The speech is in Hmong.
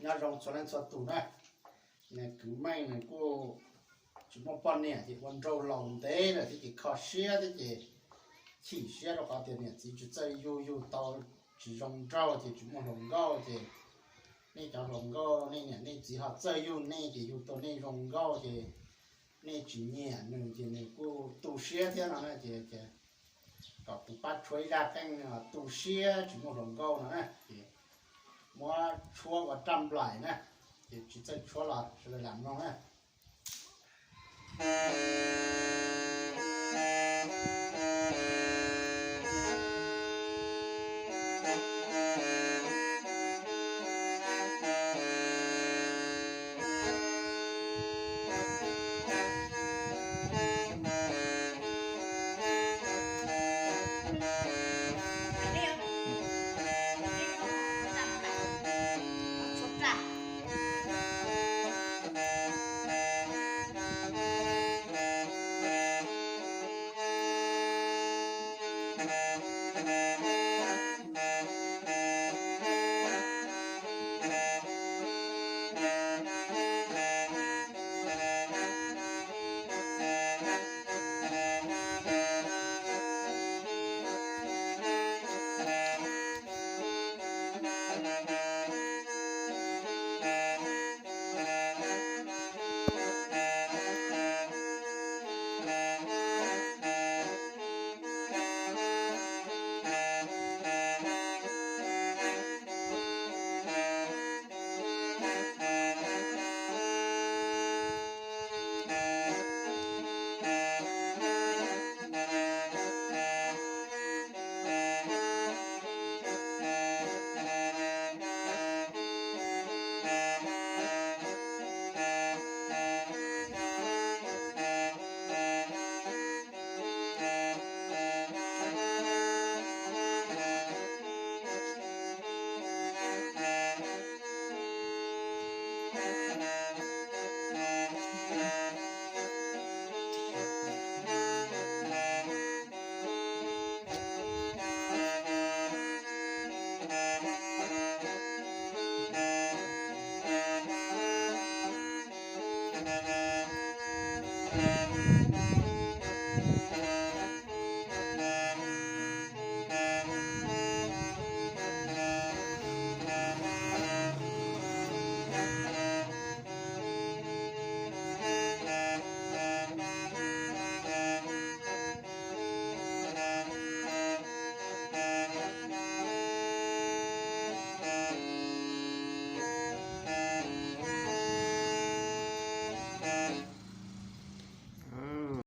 Nyob zoo txhua leej txhua tus na. Nws kwv Meej nws kuj tsis muaj poj niam ces ua nraug laus ntev lawm thiab ces kho siab thiab ces chim siab rau qhov tias niam txiv tsis txawj yug, yug tau tsis zoo nraug ces tsis muaj hluas nkauj ces nej cov hluas nkauj nej niam nej txiv ho txawj yug nej ces yug tau nej zoo nkauj ces nej tsis nyiam nws ces nws kuj tu siab thiab no na ces kom kuv pab tshuab ib zaj qeej tu siab tsis muaj hluas nkauj no na ces muab tshuab ua raj nplaim na ces tsis txawj tshuab los sawv daws lam mloog na.